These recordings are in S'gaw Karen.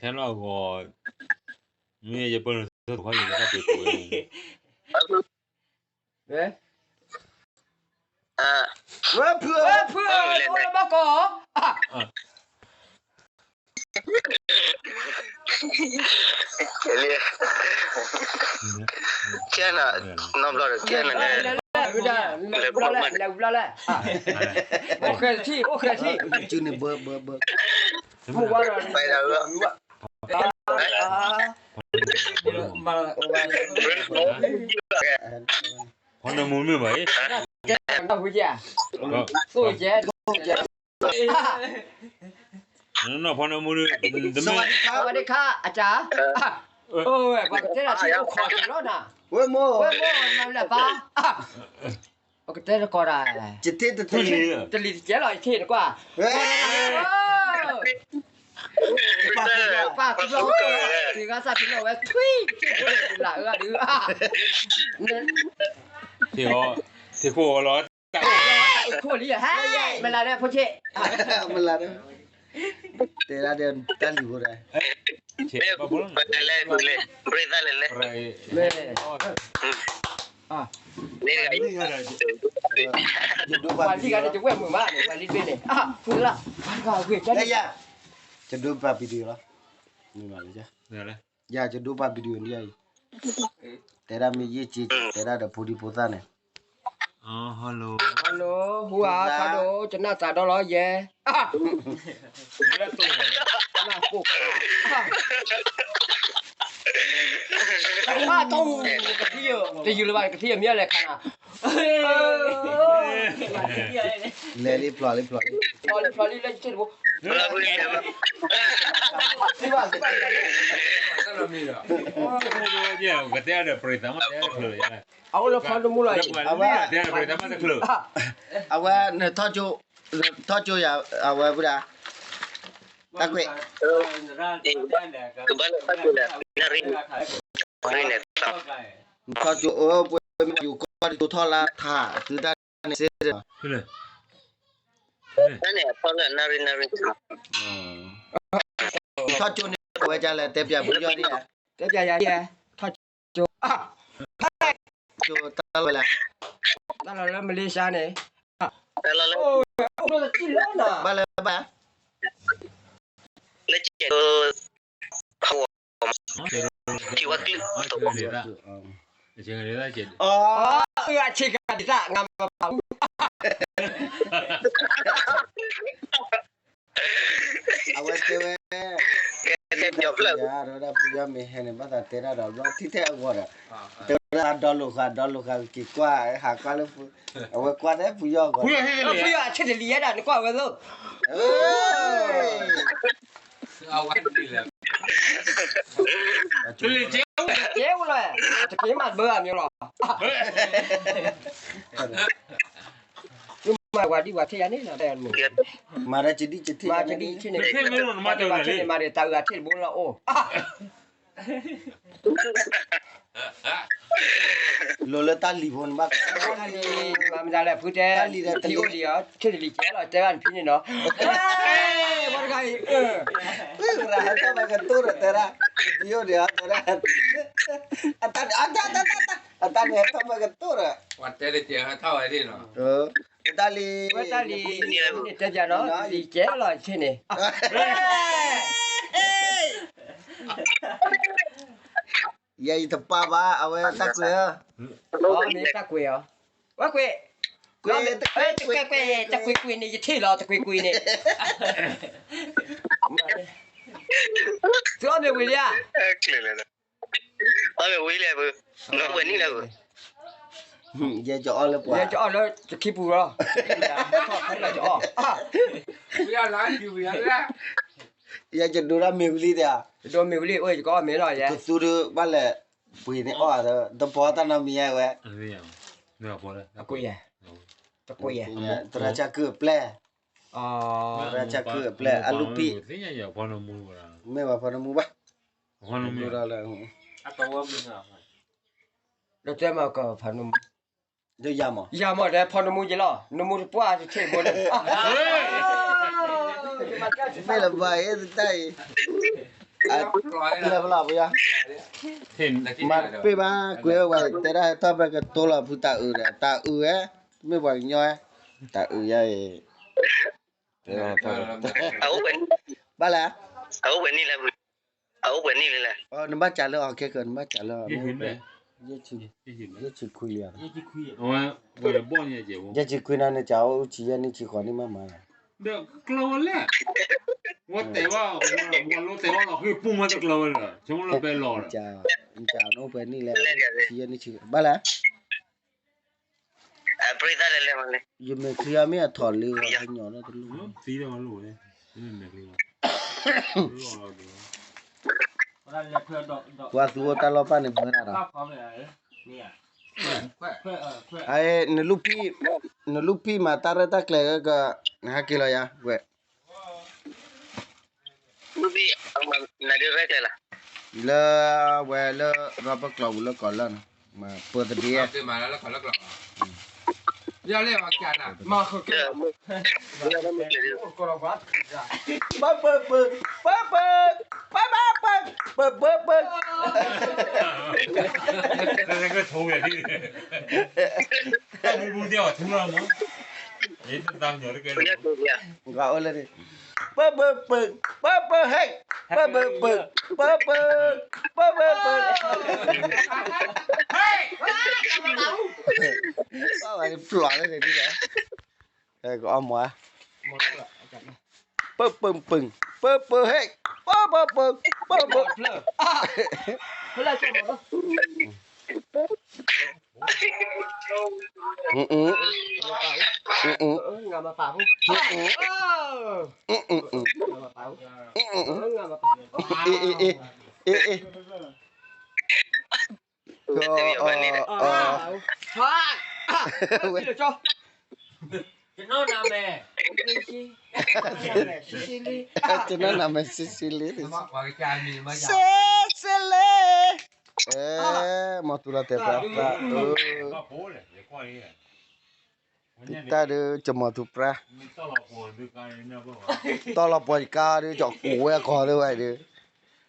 ဟဲလီၤအဂီၢ်, မ့ၢ်ယပၢၢ်နသၢသီခီယတၢ်ပှ့ၤပှ့ၤဝဲ, ဝဲ, ဝဲဖု, ဝဲဖု, ဘၣ်ကီၢ်, ကဲနၤ, နီတဘျီဒီး ကဲနၤ, လဲၤဘျီလဲၣ်, လဲၤဘျီလဲၣ်, အိၣ်ဃဲၤထံၣ်, အိၣ်ဃဲၤထံၣ်, ဘၣ်, ဖီနမူမ့ၢ်ဘၣ်အံၤ, သိကဲ, ဖီနမူ, စဝၤဒံခါ, အတၢ်, ပှၤကတဲဒၣ်ထံၣ်အိၣ်ခိးက့ၤလီၤနၤ, ဝဲမိၢ်, ဝဲမိၢ်, နမၤလၢပၢ်, ပကတဲတကိးတၢ်, တလံၤတကဲလီၤ ယထံၣ်နကွၢ်, ပၢ်သဘျီ, သ့ၣ်ဂၤသးဖံးလီၤဝဲထွံၣ်, လၢအၢဒုး, ထံၣ်ဃိလီၤ, မလၤဒီးဖိဆ့, မလၤဒီး, တဲဒၣ်ဒီးတၢ်လံၤဖိဒီး, လဲၤလဲၤ, ပှၤလံၤဂၤန့ၣ် ယဝဲၢ်မုာ်မးန့ၣ် ပှၤလံၤတဘ့ၣ်န့ၣ်, ယဒိပာ်ပံတယီၤလီၤ, ယဒိပာ်ပံတယီၤလီၤ, ယဒိပာ်ပံတယီၤလီၤ, တဲဒၣ်မ့ၢ်ယ့ၢ်က့, တဲဒၣ်ဒီးဖိဒံဖိသၣ်န့ၣ်, ဟီလိ, ဟီလိ, ဟူဧါ, ဖးဒိၣ်, ယနၢ်သးဒီလီၤယဲ, နၢ်ကိၣ်ခါ, တၢ်, တယုၢ်လၢၤဘၣ် ကသံၣ်အမံၤလဲၤခါနၤ, လဲၤလံ ဖျိလံ ဖျိလံ, ဖျိလံ ဖျိလံ လၢယထံၣ်တဘိ, ကတဲဒီးပြံသးမးတဲတချုး, အအိၣ်လၢဖီတမူလီၤအံၤ, အဝဲ, ထီၣ်ကၠိ, ထီၣ်ကၠိယၤ, အဝဲဝဲဒၣ်, တၢ်ကွဲး, ကဘၣ်လၢထီၣ်ကၠိလၢ, ထီၣ်ကၠိအၢ ပှဲၤမ့ၢ်ယူၤကီၢ်ဒ်သိးထီၣ်လၢထး သုတၢ်န့ၣ်စ့ၢ်, တၢ်န့ၣ်အထီၣ်လၢနၣ်ရံၣ်နၣ်ရံၣ်, ထီၣ်ကၠိန့ၣ် အဝဲဒ်လဲၣ် တဲပျးပယီၤဒ်လဲၣ်, တဲပျးယၤဒ်လဲၣ်, ထီၣ်ကၠိ, ကၠိတၢ်လီၢ်ဝဲလဲၣ်, တၢ်လီၢ်လၢမလ့ၡါန့ၣ်, ဘၣ်လၢဘၣ် လၢကဲ, ထံဝဲကလုာ်, အဆ့ကၤဒ်သၣ် နမၤဖးအူ, အဝဲတဲဝဲ, ကဲ, ကဲပျီဖျၢၣ်, ဒီးဒၣ်ပယီၤမ့ၢ်ဟဲန့ၣ် ဘၣ်သးတဲတၢ်ဒီးဘျီထံထဲအဂီၢ်ဒီး, တဲဝဲဒၣ်ဒီလိာ်ဃာ် ဒီလိာ်ဃာ်က့ၤကွၢ် ဟးကွၢ်လၢ, အဝဲကွၢ်ထဲပယီၤအဂီၢ်, ပယီၤအဆ့တလံၤယဲဒၣ် နကွၢ်ဝဲသိး ကဲအိၣ်လီၤ, တက့ၢ်မၤတဘၣ်အမံၤလီၤ, မၤဝဲဒ်ဝဲထံၣ်ယၤန့ၣ်လီၤ, မၤဒ်ဒ်, မၤဒ်ဒ်န့ၣ်, မၤဒ်တၢ်အုၣ်အထံၣ်တဘိလီၤအိၣ် လိၤလၢတၢ်လံၤဖိန့ၣ်ဘၣ်, မၤမတၤလဲၣ် ဖုတဲ, တၢ်လံၤဒီးတလံၤ, ထံၣ်တလံၤကဲလီၤ တဲဘၣ်နဖံန့ၣ်နီၤ, ဝဲတဂၤအံၤ, ဟဲထီၣ်မးကတိၢ်ဒီးတဲဒၣ်, ဖံအိၣ်ဒံးတဲဒၣ်, အတၢ်န့ၣ်ဟဲထီၣ်မးကတိၢ်ဒီး, တၢ်လံၤ, ဝဲတၢ်လံၤ, ဖံန့ၣ်တဲပျးနီၤ, လံၤကဲလီၤဆ့န့ၣ် ယဲယတပာ်ဘၣ် အဝဲတၢ်ကွဲးဧၢ, မ့ၢ်တၢ်ကွဲးဧၢ, ဝဲကွဲး, ကွဲး, ကွဲး, ကွဲး, တကွဲးကွဲးန့ၣ် ယထံၣ်လီၤ တကွဲးကွဲးန့ၣ်, သုအီၣ်မ့ၤဝံၤလံဧါ, အီၣ်မ့ၤဝံၤလံ, ယဲယအီၣ်လၢပှၤ, ယဲယအီၣ်လၢယခံပူၤလီၤ, ယအီၣ် ယဒိးမ့ၤဝံၤလံ, ယဒိးမ့ၤဝံၤလံ အိၣ်ယကအီၣ်မ့ၤလီၤယဲ, ကသူဒုးဘၣ်လဲၣ်, ပှ့ၤန့ၣ်အီၣ်ဒီး တဘီတၢ်နီတမံၤဝဲ, အကွံာ်ယဲ, တကွံာ်ယဲ, သရၣ်ဆၣ်ကုၢ်အပျဲၢ်, သရၣ်ဆၣ်ကုၢ်အပျဲၢ် အလူၢ်ပံၢ်, မ့ၢ်ဘၣ်ဖီနမူဘၣ်, ဒီးတဲမၤကဖီနမူ ယၤမး, ယၤမး ဒီးဖီနမူယလီၤ, နမူတပှၢ်တထံၣ်ဘိန့ၣ်, မ့ၢ်လၢၤဘၣ်အံၤတၢ်အံၤ, လၢပလီၢ်ပယီၤ, မၤတပ့ၢ်ဘၣ် ကွဲးဝဲ တဲဒၣ်ဟဲထီၣ်ဖဲကတိၤလီၤဖုတၢ်အုးဒီး တၢ်အုးဝဲ, မ့ၢ်ပှၤကညီဝဲ, တၢ်အုးယဲအံၤ, ဘၣ်လဲၣ်, အအိၣ်ပှဲၤနံၣ်လဲၣ်, နဘၣ်စးလၢအီၤခဲကၢၤ နဘၣ်စးလၢအီၤ, ယဲၢ်ဆံခွံလံ, ယဲၢ်ဆံခွံန့ၣ် နစးအိၣ်ဆံယဲၢ်နံၣ်ဆံဃိးနံၣ်မးမးလီၤ, ကျၢၤဝဲလဲၣ်, ဝဲတဲဘၣ်ဝဲလိတဲဘၣ်လီၤ ဃ့ပူမၤတကျၢၤဝဲဒီး ဆိကမိၣ်လၢပဲလီၤဒီး, နစးအိၣ်ပှဲၤနံၣ်လဲၣ်, ဆံယဲၢ်နံၣ်ဆံ, ဘၣ်လဲၣ် ယမဲာ်ချံအီၤမ့ၢ်အထီၣ်လံဝဲညီဒီးတလိၣ်, သံလီၤလိၣ်ဝဲ, ပှၤသူအိၣ်တၢ်လီၢ်ပၢ်န့ၣ်မၤတၢ်ဒီး, နလူၢ်ဖံးမၤတၢ်ရဲၣ်တၢ်ကျဲၤက, နဟဲက့ၤလီၤယၤဝဲ လၢဝဲလၢ ရၢပကျိာ်ပူၤလၢကီၢ်လၢ်န့ၣ်, မၤပၢသဒ့, ယလဲၣ်, ပၢပၢပၢ, ပၢပၢ, ပၢပၢပၢ, ပၢပၢပၢ, ပၢပၢပၢ, ပၢပၢပၢ, ဟဲ, ပၢပၢပၢ, ပၢပၢ, ပၢပၢပၢ, ပၢပၢပၢ, ပၢပၢပၢ, ပၢပၢပၢ, ပၢပၢပၢ, ပၢပၢပၢ, ပၢပၢဟဲ, ပၢပၢပၢ, ပၢပၢပၢ, တနီၢ်နမဲာ် စ့စ့လ့, စ့စ့လ့, မီၤတူလီၤတဲာ်ပြး, တၢ်ဒုးကမီၤတူပြး, တီၢ်လီၤပှီၤကါဒုး ကီးဝဲကီးဒုးဝဲဒုး,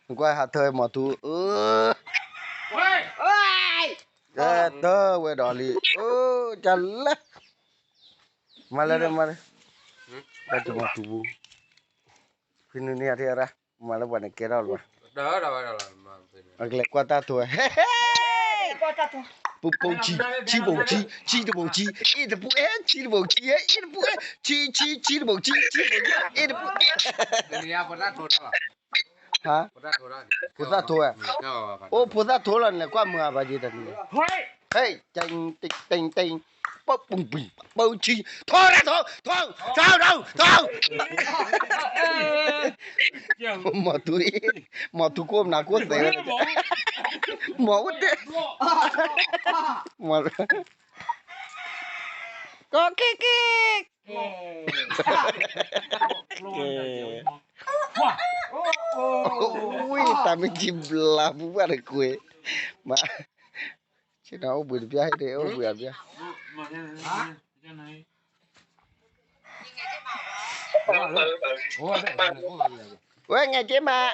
နကွၢ်ဟးထၢမီၤတူ, တၢ်ဝဲဒီးလံ, တၢ်လၢ, မၤလၢ, မၤလၢ, တၢ်ကမီၤတူပူၤ, ဖံနုၤန့ၣ်အထံအရၢ်, မၤလၢပှၤန့ၣ်ကဲထီၣ်လၢၤဘၣ်, အကလဲၤကွၢ်တၢ်ထိးဝဲ, ပူပိဆံ, ဆံပိဆံ, ဆံတပိဆံ, အ့ၣ်တပူအဲ, ဆံတပိဆံ, အ့ၣ်တပူအဲ, ဆံ, ဆံ, ဆံတပိဆံ, ဆံတပိဆံ, အ့ၣ်တပူ, ဖိသၣ်ထိးဝဲ, အိၣ်ဖိသၣ်ထိးလီၤန့ၣ် ကွၢ်မုာ်အဘၣ်က့ၤတၢ်န့ၣ်, ဟဲ, တ့ၢ်တ့ၢ်တ့ၢ်, ပပူၤပူၤ, ပူၤဆံ, ထိးဒၣ်ထိး, ထိး, ထိး, ထိး, ထိး, မီၤတူအ့ၣ်, မီၤတူကိးမနၤကိးသဲးဝဲ, မီၤအိၣ်တဲ, မီၤ, ကီက့ၤက့ၤ, ကဲ, ဝံၤ တၢ်မ့ၢ်ကံဘျါပူၤဘၣ်တကွဲ, မ့ၢ်, ဆ့ၣ်နီၤအိၣ်ဘှံးတပျၢ်ဟဲဒီး အိၣ်ဘှံးအပျၢ် ဝဲငဲးက့မး,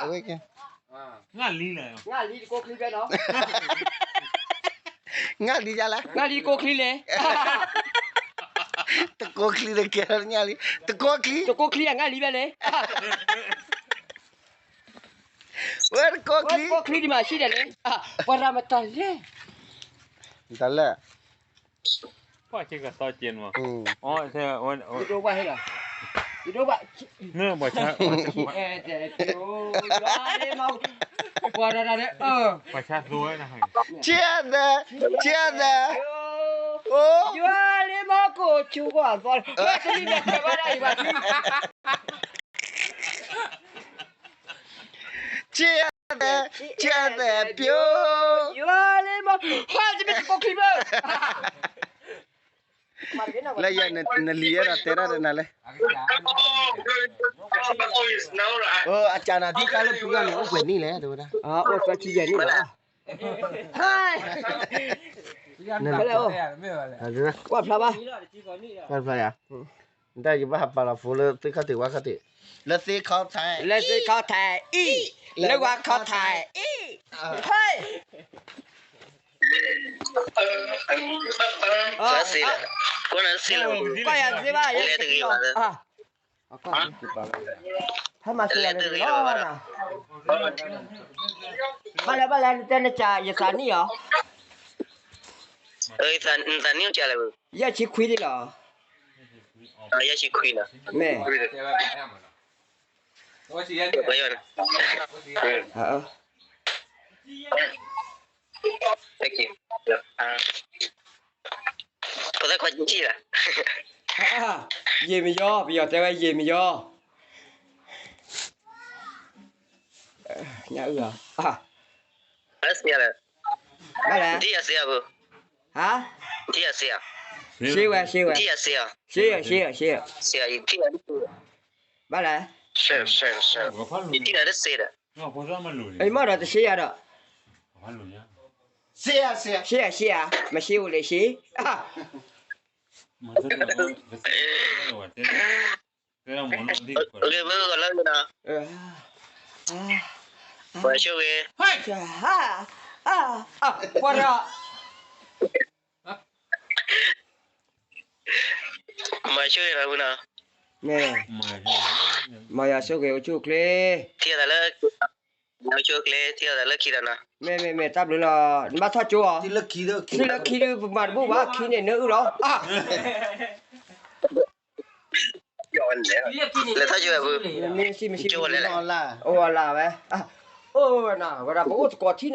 ဝဲက့, ငါလံဒ်လဲၣ်, တကိးချံလဲၣ်, တကိးချံတကဲလၢညါလံ, တကိးချံ, တကိးချံအငါလံဘၣ်လဲၣ်, ဝဲတကိးချံ, တကိးချံဒံးမးဆံးဒဲးလဲၣ်, ပှၤရၤမတၤလဲၣ်, မတၤလဲၣ်, ပှၤဆ့ကတီက့မး, ယဒိဘၣ်ဟဲလီၤ, ယဒိဘၣ်, ပှၤဆါ, ပှၤဆါသိဝဲ, ဆံးဒဲး, ဆံးဒဲး, အိ, ယွၤလၢမီၤကိးဆူကီၢ်အသီ, တနံၤညါတဲဘၣ်ဒၣ်အံၤဘၣ်ဆံး ဆံးဒဲး, ဆံးဒဲး, ပျိ, ယွၤလၢမီၤ, ဟဲတမ့ၢ်တကိးချံဘၣ်, လၢယဲနလံၤအဲၣ်ဒိးတဲဒၣ်ဒီးနၤလဲၣ်, အကၢ်နၤဒ်တၢ်လၢပှၤဂၤန့ၣ် အိၣ်ပှဲၤနံၣ်လဲၣ် တဲဝဲဒၣ်, အိၣ်သၢဆံယဲၢ်နံၣ်လီၤ, ကွၢ်ဖျါဘၣ်, ကွၢ်ဖျါယၤ, နတၢ်ယဘၣ်ဟးပာ်လီၤဖိလၢသုခါတ့ၢ်ဝါခါတ့ၢ် လၢသ့ခီထဲ, လၢသ့ခီထဲအံၤ, လၢဝါခီထဲအံၤ, ဟဲ, ကွၢ်ယၤတသ့ဘၣ်, လဲၤတဂ့ၤဘၣ်, ဖဲမၤစၢၤယၤတဂ့ၤလီၤ, ဘၣ်လဲၣ်ဘၣ်လဲၣ် နတဲနစံး ယသးနံၣ်အီၤ, နသးနံၣ်အိၣ်ကလဲၣ်, ယဲၢ်ဆံခွံလံလီၤ, ယဲၢ်ဆံခွံလီၤ, မ့ၢ်, ဖိသၣ်ခွါကံၣ်လီၤ, ယံာ်မယီၤ ပယီၤတဲဝဲယံာ်မယီၤ, ညၣ်အုၣ်လီၤ, ဘၣ်လဲၣ်, ဟါ, စ့ဝဲစ့ဝဲ, စ့ယၤစ့ယၤစ့ယၤ, ဘၣ်လဲၣ်, ယမ့ၢ်ဒီးတစ့ယၤဒီး, စ့ယၤစ့ယၤ, မ့ၢ်စ့အိၣ်လဲၣ်စ့, ဂ့ၤဘၣ်ဂီၤလၢဂ့ၤနီၤ, ပှၤဆိၣ်ဂ့ၤ, ပှၤဒီး မၤဆိၣ်ဂ့ၤလီၤဝံၤနီၤ, မၤယွၤဆိၣ်ဂ့ၤအိၣ်ဆူၣ်အိၣ်ချ့, ထံၣ်သးလၢ, မၤဆိၣ်ဂ့ၤ ထံၣ်သးလၢခံဒီးနီၤ, မ့ၢ်မ့ၢ်မ့ၢ်တၢ်ဘျုးလီၤ, နဘၣ်ထီၣ်ကၠိအီၤ, ထံၣ်လၢခံဒုးပမၤတဘူၣ်ဘၣ် ခံန့ၣ်နၢအုၣ်လီၤ, လဲၤထီၣ်ကၠိဝဲ, မ့ၢ်စံးမ့ၢ်စံး, အိၣ်အလၢဝဲ, အိၣ်ဝဲဒၣ်ပအိၣ်သကိးထံၣ်